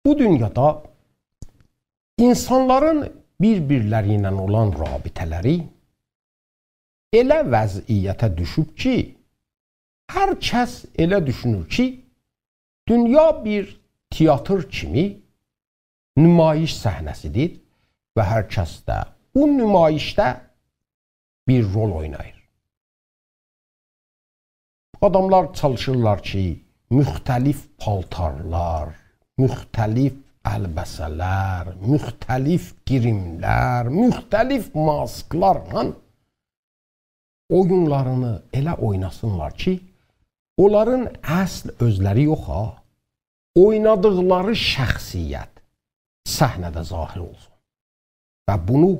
Bu dünyada insanların bir-birləri ilə olan rabitələri elə vəziyyətə düşüb ki, hər kəs elə düşünür ki, dünya bir teatr kimi nümayiş səhnəsidir və hər kəs də bu nümayişdə bir rol oynayır. Adamlar çalışırlar ki, müxtəlif paltarlar, müxtəlif əlbəsələr, müxtəlif grimlər, müxtəlif masklarla oyunlarını elə oynasınlar ki, onların əsl özləri yox ha, oynadıqları şəxsiyyət səhnədə zahir olsun. Və bunu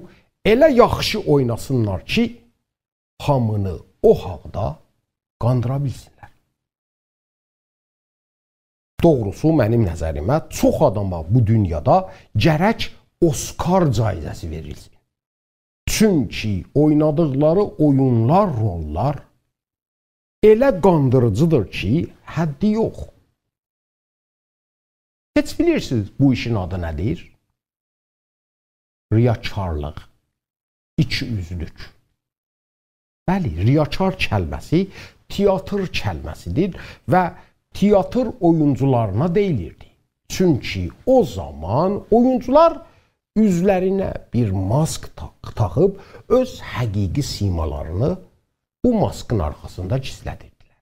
elə yaxşı oynasınlar ki, hamını o haqda qandıra bilsinlər. Doğrusu mənim nəzərimə çox adama bu dünyada gərək Oscar caizəsi verilsin. Çünki oynadıqları oyunlar, rollar elə qandırıcıdır ki, həddi yox. Heç bilirsiniz bu işin adı nədir? Riyakarlıq, ikiyüzlülük. Bəli, riyakar kəlməsi teatr kəlməsidir və teatr oyuncularına deyilirdi. Çünki o zaman oyuncular üzlərinə bir mask taxıb öz həqiqi simalarını bu maskın arxasında gizlədirdilər.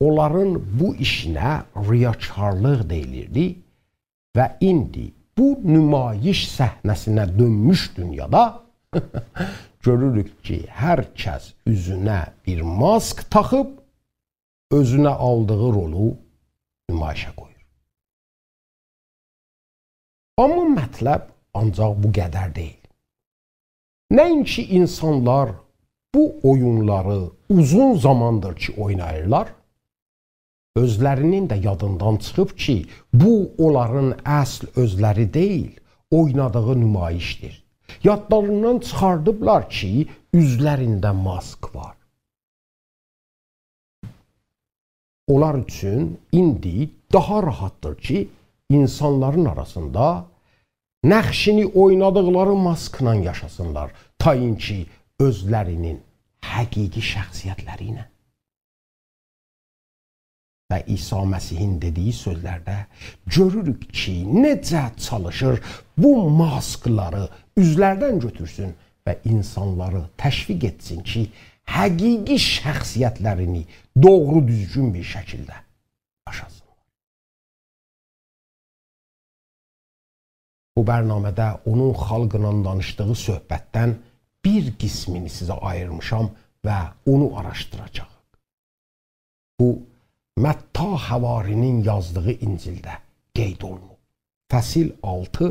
Onların bu işinə riyakarlıq deyilirdi və indi bu nümayiş səhnəsinə dönmüş dünyada görürük ki, hər kəs üzünə bir mask taxıb özünə aldığı rolu nümayişə qoyur. Amma mətləb ancaq bu qədər deyil. Nəinki insanlar bu oyunları uzun zamandır ki oynayırlar, özlərinin də yadından çıxıb ki, bu onların əsl özləri deyil, oynadığı nümayişdir. Yadlarından çıxardıblar ki, üzlərində mask var. Onlar üçün indi daha rahatdır ki, insanların arasında nəqşini oynadıqları maskla yaşasınlar, tayin ki, özlərinin həqiqi şəxsiyyətləri ilə. Və İsa Məsihin dediyi sözlərdə görürük ki, necə çalışır bu maskları üzlərdən götürsün və insanları təşviq etsin ki, həqiqi şəxsiyyətlərini doğru düzgün bir şəkildə yaşasınlar. Bu bərnamədə onun xalqla danışdığı söhbətdən bir qismini sizə ayırmışam və onu araşdıracağıq. Bu, Mətta Həvarinin yazdığı İncildə qeyd olunub. Fəsil 6,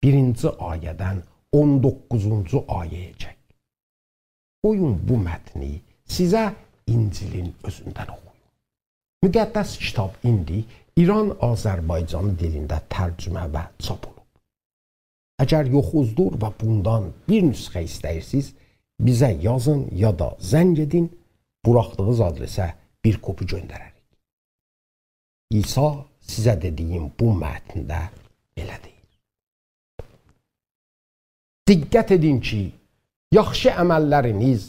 1-ci ayədən 19-cu ayəyəcək. Qoyun bu mətni sizə İncilin özündən oxuyun. Müqəddəs kitab indi İran-Azərbaycanı dilində tərcümə və çap olub. Əgər yoxuzdur və bundan bir nüsxə istəyirsiniz, bizə yazın ya da zəng edin, buraxdığınız adresə bir kopi göndərərik. İsa sizə dediyim bu mətndə belə deyir. Diqqət edin ki, yaxşı əməlləriniz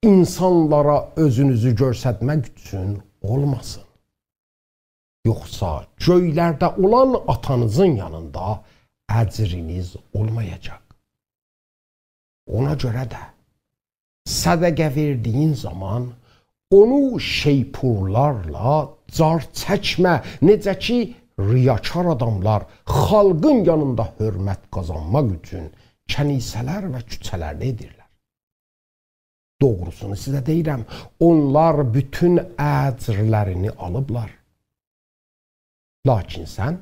insanlara özünüzü göstərmək üçün olmasın. Yoxsa göylərdə olan atanızın yanında əcriniz olmayacaq. Ona görə də sədəqə verdiyin zaman onu şeypurlarla car çəkmə, necə ki, riyakar adamlar xalqın yanında hörmət qazanmaq üçün kənisələr və küçələrdə edirlər. Doğrusunu sizə deyirəm, onlar bütün əcrlərini alıblar. Lakin sən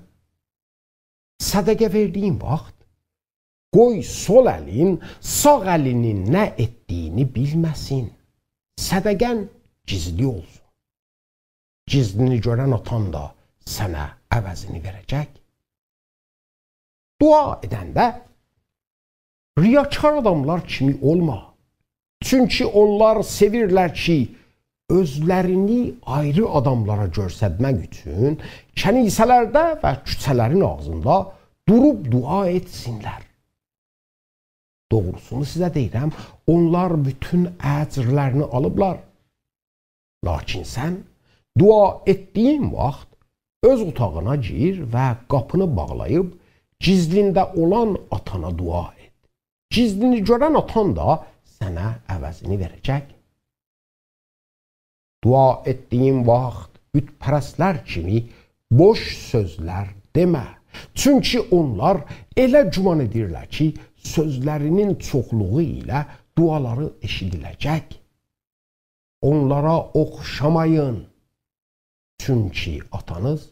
sədəqə verdiyin vaxt, qoy sol əlin sağ əlinin nə etdiyini bilməsin. Sədəqən gizli olsun. Gizlini görən atan da sənə əvəzini verəcək. Dua edəndə riyakar adamlar kimi olma. Çünki onlar sevirlər ki, özlərini ayrı adamlara göstərmək üçün kənisələrdə və küçələrin ağzında durub dua etsinlər. Doğrusunu sizə deyirəm, onlar bütün əcrlərini alıblar. Lakin sən dua etdiyin vaxt öz otağına gir və qapını bağlayıb gizlində olan atana dua et. Gizlini görən atan da sənə əvəzini verəcək. Dua etdiyin vaxt bütpərəstlər kimi boş sözlər demə. Çünki onlar elə güman edirlər ki, sözlərinin çoxluğu ilə duaları eşidiləcək. Onlara oxşamayın. Çünki atanız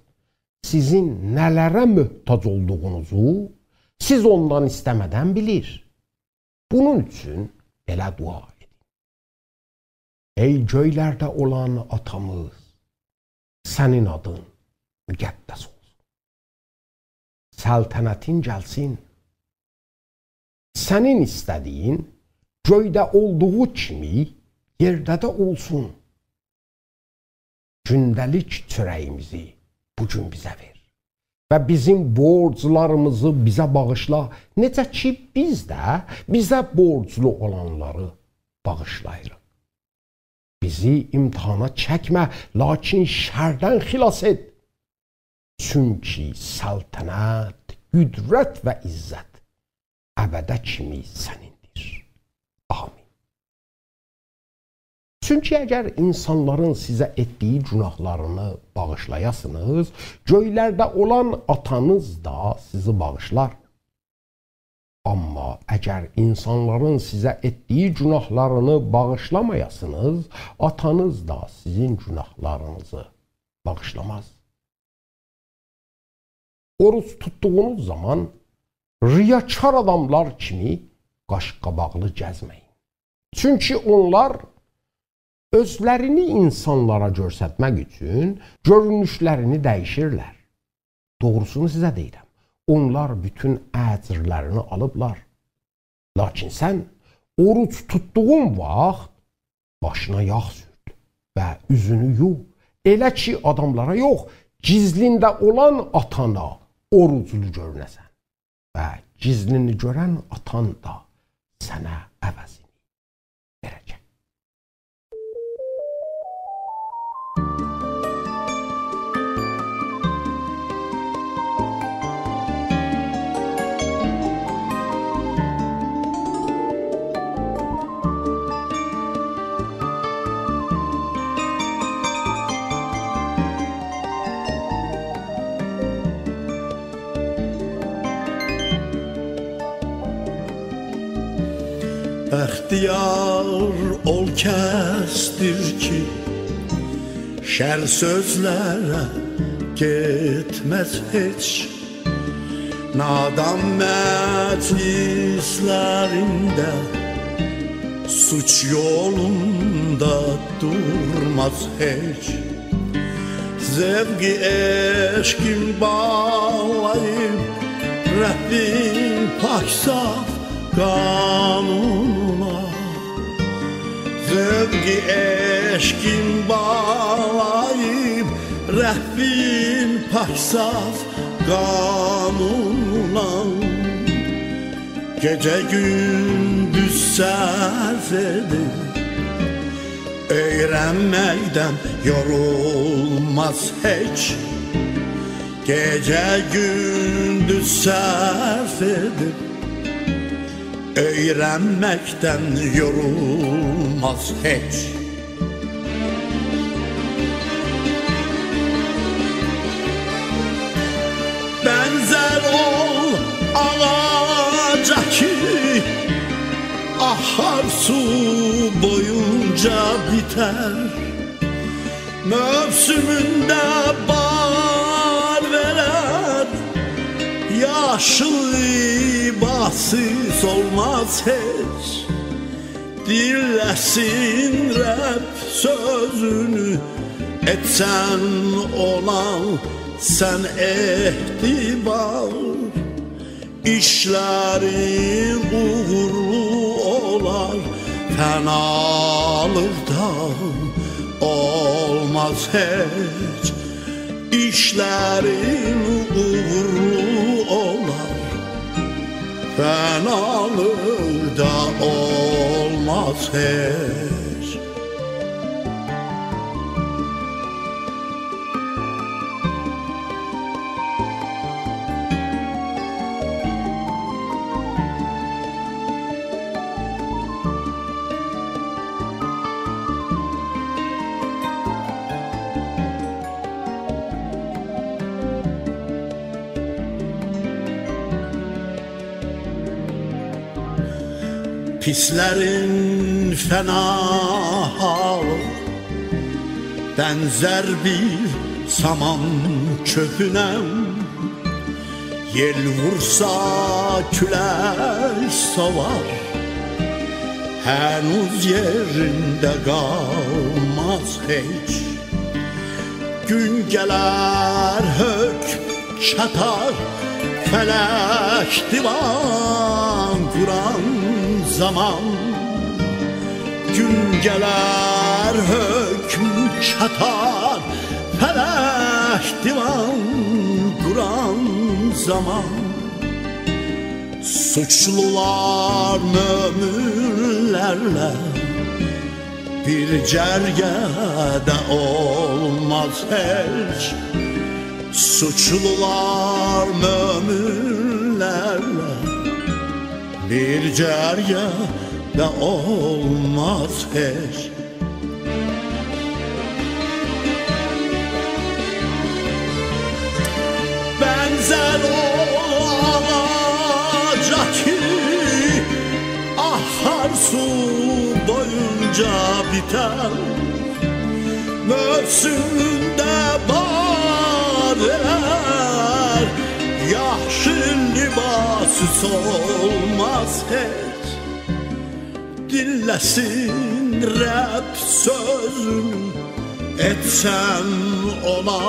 sizin nələrə möhtac olduğunuzu siz ondan istəmədən bilir. Bunun üçün belə dua edin. Ey göylərdə olan atamız, sənin adın müqəddəs olsun. Səltənətin gəlsin. Sənin istədiyin göydə olduğu kimi yerdə də olsun. Gündəlik çörəyimizi bugün bizə ver və bizim borclarımızı bizə bağışla, necə ki biz də bizə borclu olanları bağışlayırıq. Bizi imtahana çəkmə, lakin şərdən xilas et. Çünki səltənət, qüdrət və izzət əbədə kimi sənindir. Amin. Çünki əgər insanların sizə etdiyi günahlarını bağışlayasınız, göylərdə olan atanız da sizi bağışlar. Amma əgər insanların sizə etdiyi günahlarını bağışlamayasınız, atanız da sizin günahlarınızı bağışlamaz. Oruç tutduğunuz zaman riyakar adamlar kimi qaşqabaqlı gəzməyin. Çünki onlar özlərini insanlara göstərmək üçün görünüşlərini dəyişirlər. Doğrusunu sizə deyirəm, onlar bütün əcrlərini alıblar. Lakin sən oruc tutduğun vaxt başına yağ sürt və üzünü yu. Elə ki adamlara yox, gizlində olan atana oruclu görünəsən və gizlini görən atan da sənə əvəzini verəcək. Bəxtiyar ol kəsdir ki, şər sözlərə getməz heç. Nadan məclislərində suç yolunda durmaz heç. Zevqi eşqin bağlayıb Rəbbin pak saf qanununa. Zevqi eşqin bağlayıb Rəbbin pak saf qanununa. Gecə gündüz sərf edib öyrənməkdən yorulmaz heç. Gecə gündüz sərf edib öyrənməkdən yorulmaz heç. Benzer ol ağaca ki ahar su boyunca biter. Mövsümünde bar veren yaşıl libasız olmaz heç. Dilesin Rəbb sözünü etsen olan sen ehtibar. İşlerin uğurlu olar, fenalıqdan olmaz heç. İşlerin uğurlu olar, fenalık da olmaz heç. Pislerin fena halı benzer bir saman çöpüne. Yel vursa küle savar, henüz yerinde kalmaz hiç. Gün gelir hökm çatar, felek divan kuran zaman. Gün gelir hökm çatar, felek divan kuran zaman. Suçlular möminlerle bir cergede olmaz hiç. Suçlular möminlerle bir cergede olmaz hiç. Benzer olacak ki ahar su boyunca biter. Mövsümünde badeler, yaxşı libası solmaz heç. Dinlesin Rəbb sözünü, etsen ona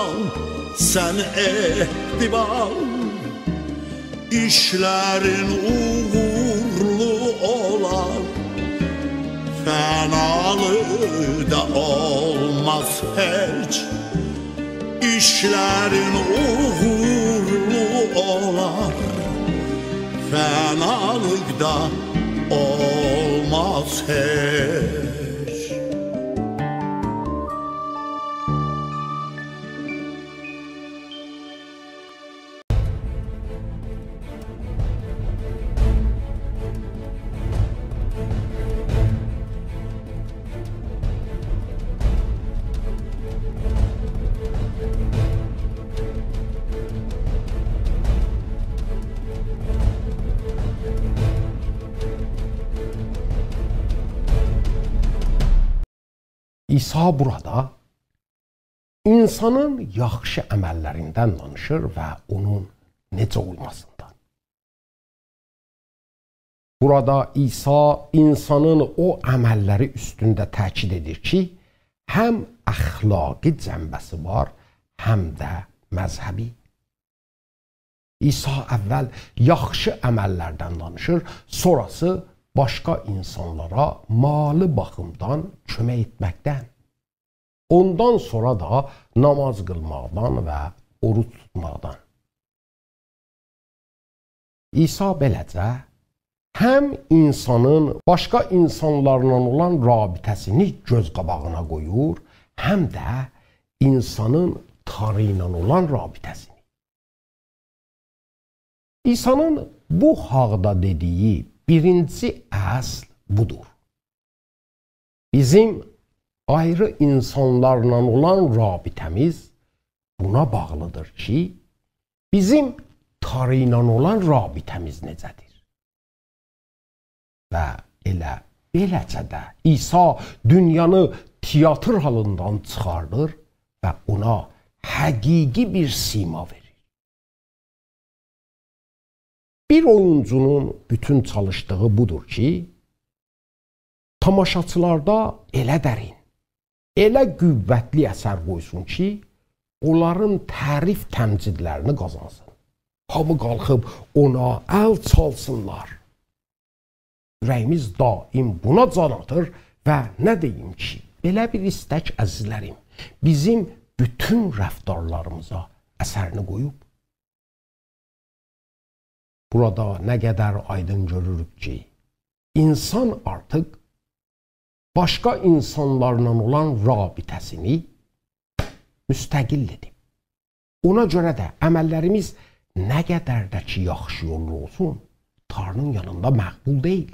sen ehtibar. İşlerin uğurlu olar, fenalık da olmaz heç. İşlerin uğurlu olar, fenalık da olmaz heç. İsa burada insanın yaxşı əməllərindən danışır və onun necə olmasından. Burada İsa insanın o əməlləri üstündə təkid edir ki, həm əxlaqi cənbəsi var, həm də məzhəbi. İsa əvvəl yaxşı əməllərdən danışır, sonrası başqa insanlara mali baxımdan kömək etməkdən. Ondan sonra da namaz qılmaqdan və oruc tutmaqdan. İsa beləcə həm insanın başqa insanlarla olan rabitəsini göz qabağına qoyur, həm də insanın Tanrı ilə olan rabitəsini. İsa'nın bu haqda dediyi birinci əsl budur. Bizim ayrı insanlarla olan rabitəmiz buna bağlıdır ki, bizim Tanrı ilə olan rabitəmiz necədir? Və elə beləcə də İsa dünyanı teatr halından çıxardır və ona həqiqi bir sima verir. Bir oyuncunun bütün çalışdığı budur ki, tamaşaçılarda elə dərin, elə qüvvətli əsər qoysun ki, onların tərif təmcidlərini qazansın. Hamı qalxıb ona əl çalsınlar. Ürəyimiz daim buna can atır və nə deyim ki, belə bir istək əzizlərim, bizim bütün rəftarlarımıza əsərini qoyub. Burada nə qədər aydın görürük ki, insan artıq başqa insanlarla olan rabitəsini müstəqil edib. Ona görə də əməllərimiz nə qədər də ki yaxşı yollu olsun, Tanrının yanında məqbul deyil.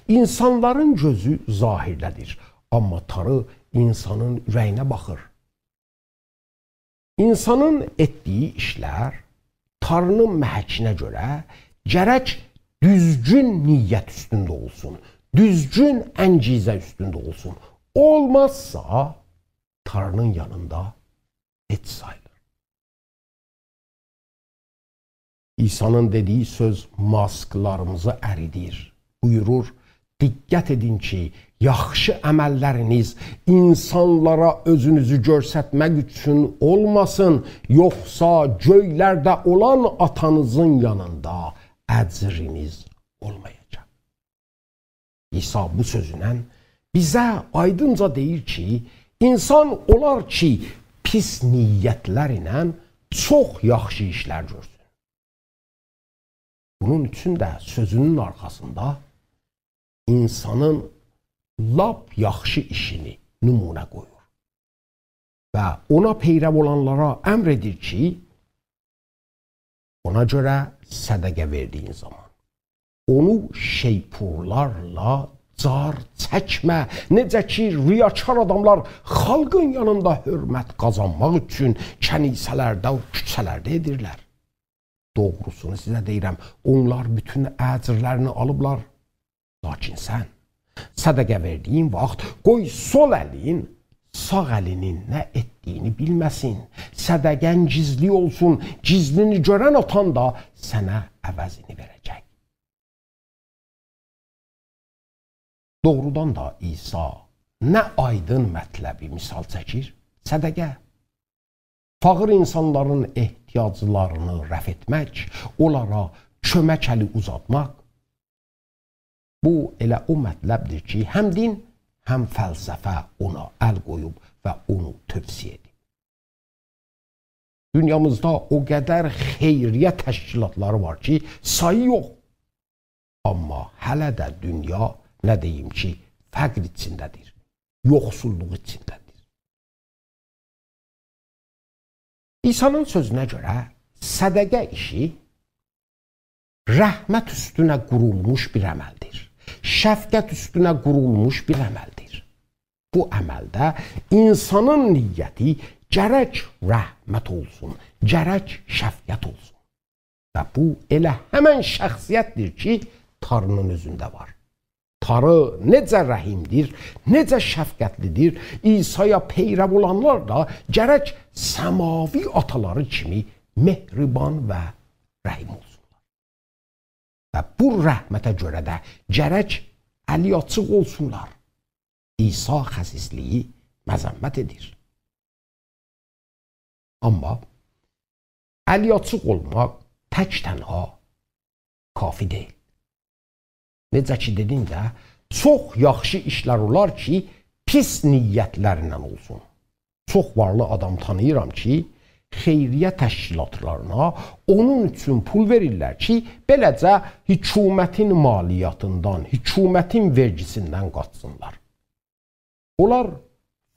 İnsanların gözü zahirdədir, amma Tanrı insanın ürəyinə baxır. İnsanın etdiyi işlər Tanrının məhəkinə görə gərək düzgün niyyət üstündə olsun, düzgün əngizə üstündə olsun. Olmazsa Tanrının yanında heç sayılır. İsa'nın dediyi söz masklarımızı əridir. Buyurur, diqqət edin ki, yaxşı əməlləriniz insanlara özünüzü göstərmək üçün olmasın, yoxsa göylərdə olan atanızın yanında əcriniz olmayacaq. İsa bu sözünə bizə aydınca deyir ki, insan olar ki, pis niyyətlərlə çox yaxşı işlər görsün. Bunun üçün də sözünün arxasında insanın lap yaxşı işini nümunə qoyur. Və ona peyrəv olanlara əmr edir ki, ona görə sədəqə verdiyin zaman onu şeypurlarla car çəkmə, necə ki riyakar adamlar xalqın yanında hörmət qazanmaq üçün kənisələrdə, küçələrdə edirlər. Doğrusunu sizə deyirəm, onlar bütün əcrlərini alıblar. Lakin sən sədəqə verdiyin vaxt qoy sol əlin sağ əlinin nə etdiyini bilməsin. Sədəqən gizli olsun, gizlini görən atan da sənə əvəzini verəcək. Doğrudan da İsa nə aydın mətləbi misal çəkir? Sədəqə. Fağır insanların ehtiyaclarını rəf etmək, onlara kömək əli uzatmaq. Bu elə o mətləbdir ki, həm din, həm fəlsəfə ona əl qoyub və onu tövsiyə edib. Dünyamızda o qədər xeyriyyə təşkilatları var ki, sayı yox. Amma hələ də dünya, nə deyim ki, fəqr içindədir, yoxsulluq içindədir. İsa'nın sözünə görə sədəqə işi rəhmət üstünə qurulmuş bir əməldir. Şəfqət üstünə qurulmuş bir əməldir. Bu əməldə insanın niyyəti gərək rəhmət olsun, gərək şəfqət olsun. Və bu elə həmən şəxsiyyətdir ki, Tanrının özündə var. Tanrı necə rəhimdir, necə şəfqətlidir, İsa'ya peyrəv olanlar da gərək səmavi ataları kimi mehriban və rəhim olsunlar. Və bu rəhmətə görə də gərək əli açıq olsunlar. İsa xəsisliyi məzəmmət edir. Amma əli açıq olmaq tək tənha kafi deyil. Necə ki dedim də, çox yaxşı işlər olar ki, pis niyyətlərlə olsun. Çox varlı adam tanıyıram ki, xeyriyyə təşkilatlarına onun üçün pul verirlər ki, beləcə hökumətin maliyyatından, hökumətin vergisindən qaçsınlar. Onlar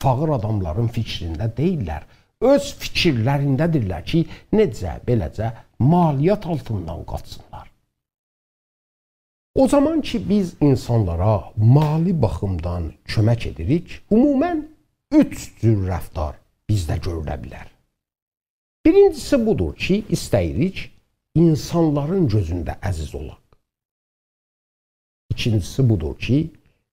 fağır adamların fikrində deyillər, öz fikirlərindədirlər ki, necə beləcə maliyyat altından qaçsınlar. O zaman ki, biz insanlara mali baxımdan kömək edirik, ümumən üç cür rəftar bizdə görülə bilər. Birincisi budur ki, istəyirik insanların gözündə əziz olaq. İkincisi budur ki,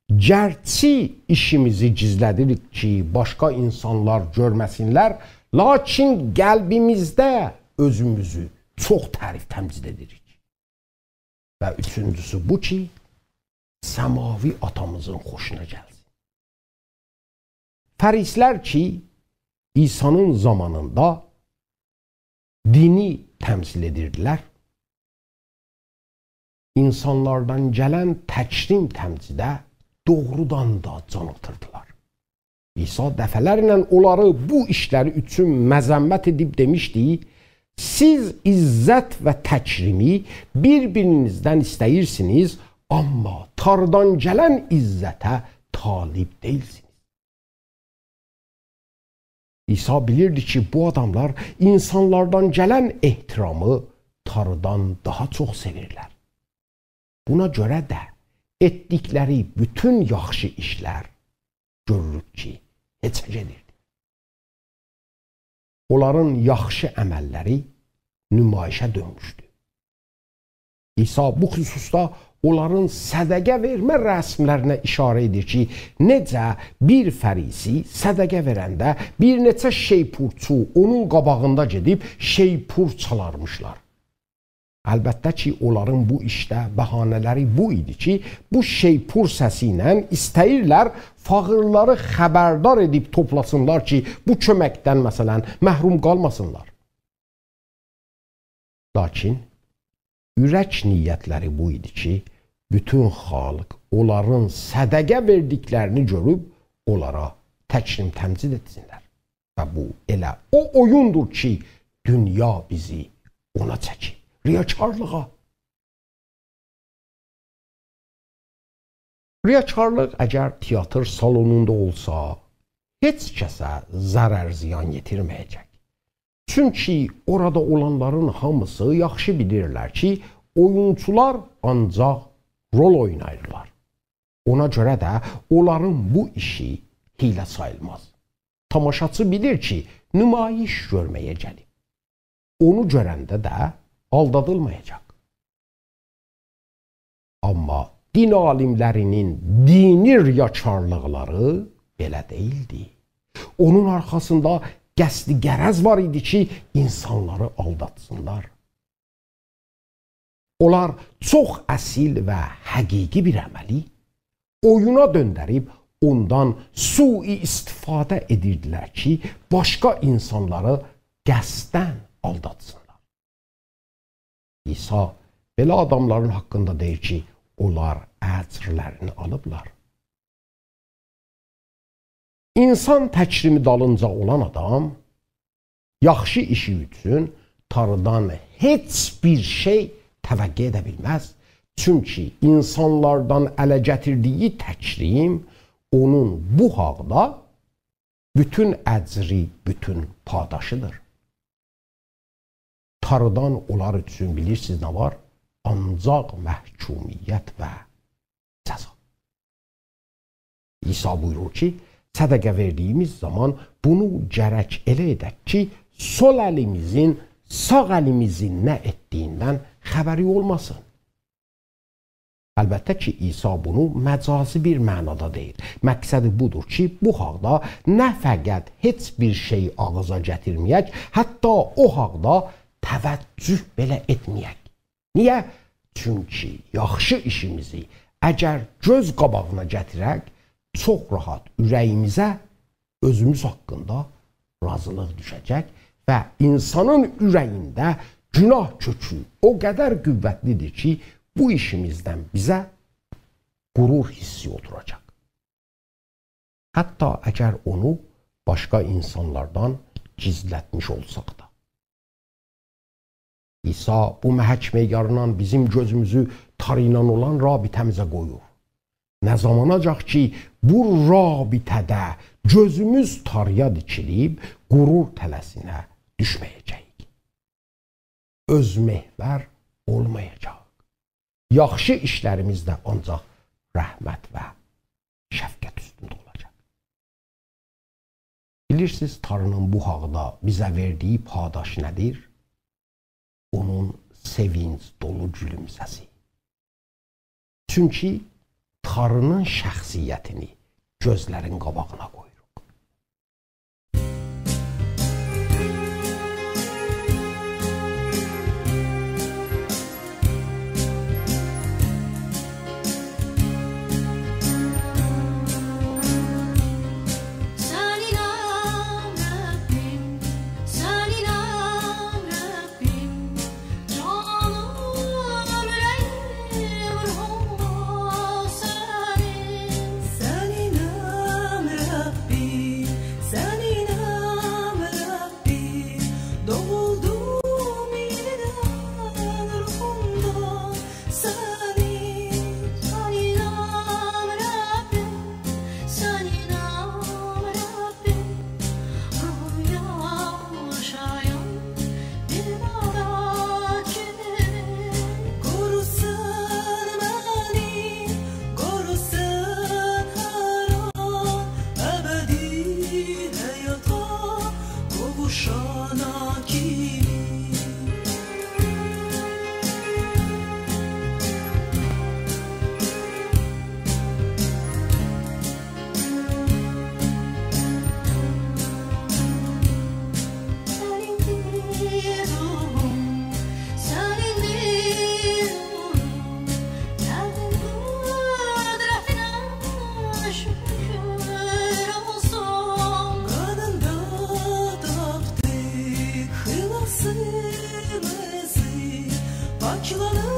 gərçi işimizi gizlədirik ki, başqa insanlar görməsinlər, lakin qəlbimizdə özümüzü çox tərif təmcid edirik. Və üçüncüsü bu ki, səmavi atamızın xoşuna gəlsin. Fərislər ki, İsa'nın zamanında dini təmsil edirdilər, insanlardan gələn təkrim təmcidə doğrudan da can atırdılar. İsa dəfələrlə onları bu işləri üçün məzəmmət edib demişdi, siz izzət və təkrimi bir-birinizdən istəyirsiniz, amma Tanrıdan gələn izzətə talib deyilsiniz. İsa bilirdi ki, bu adamlar insanlardan gələn ehtiramı Tanrıdan daha çox sevirlər. Buna görə də etdikləri bütün yaxşı işlər görürük ki, heçə gedirdi. Onların yaxşı əməlləri nümayişə dönmüşdü. İsa bu xüsusda onların sədəqə vermə rəsmlərinə işarə edir ki, necə bir fərisi sədəqə verəndə bir neçə şeypurçu onun qabağında gedib şeypur çalarmışlar. Əlbəttə ki, onların bu işdə bəhanələri bu idi ki, bu şeypur səsi ilə istəyirlər fağırları xəbərdar edib toplasınlar ki, bu köməkdən məsələn məhrum qalmasınlar. Lakin ürək niyyətləri bu idi ki, bütün xalq onların sədəqə verdiklərini görüb onlara təkrim təmcid etsinlər. Və bu elə o oyundur ki, dünya bizi ona çəkib. Riyakarlığa. Riyakarlıq əgər teatr salonunda olsa, heç kəsə zərər ziyan yetirməyəcək. Çünki orada olanların hamısı yaxşı bilirlər ki, oyunçular ancaq rol oynayırlar. Ona görə də onların bu işi hiylə sayılmaz. Tamaşaçı bilir ki, nümayiş görməyə gəlib. Onu görəndə də aldadılmayacaq. Amma din alimlərinin dini riyakarlıqları belə deyildi. Onun arxasında qəsdi qərəz var idi ki, insanları aldatsınlar. Onlar çox əsil və həqiqi bir əməli oyuna döndərib ondan sui-istifadə edirdilər ki, başqa insanları qəsdən aldatsınlar. İsa belə adamların haqqında deyir ki, onlar əcrlərini alıblar. İnsan təkrimi dalınca olan adam yaxşı işi üçün Tanrıdan heç bir şey təvəqqe edə bilməz. Çünki insanlardan ələ gətirdiyi təkrim onun bu haqda bütün əcri, bütün padaşıdır. Tanrıdan onlar üçün bilirsiniz nə var? Ancaq məhkumiyyət və cəza. İsa buyurur ki, sədəqə verdiyimiz zaman bunu gərək elə edək ki, sol əlimizin sağ əlimizin nə etdiyindən xəbəri olmasın. Əlbəttə ki, İsa bunu məcazi bir mənada deyir. Məqsədi budur ki, bu haqda nə fəqət heç bir şey ağıza gətirməyək, hətta o haqda təvəccüh belə etməyək. Niyə? Çünki yaxşı işimizi əgər göz qabağına gətirək, çox rahat ürəyimizə özümüz haqqında razılıq düşəcək və insanın ürəyində günah kökü o qədər qüvvətlidir ki, bu işimizdən bizə qürur hissi oturacaq. Hətta əgər onu başqa insanlardan gizlətmiş olsaq da. İsa bu məhək meyarından bizim gözümüzü Tanrı ilə olan rabitəmizə qoyur. Nə zamanacaq ki, bu rabitədə gözümüz Tanrıya dikilib, qürur tələsinə düşməyəcəyik. Özmehvər olmayacaq. Yaxşı işlərimiz də ancaq rəhmət və şəfqət üstündə olacaq. Bilirsiniz, Tanrının bu haqda bizə verdiyi padaş nədir? Onun sevinc dolu gülümsəsi. Çünki Tanrının şəxsiyyətini gözlərin qabağına qoyuruq. Sen inan Rabbim, sen inan Rabbim, canım yüreğim ruhum senin. Sen inan Rabbim. Qırmızı paklanır.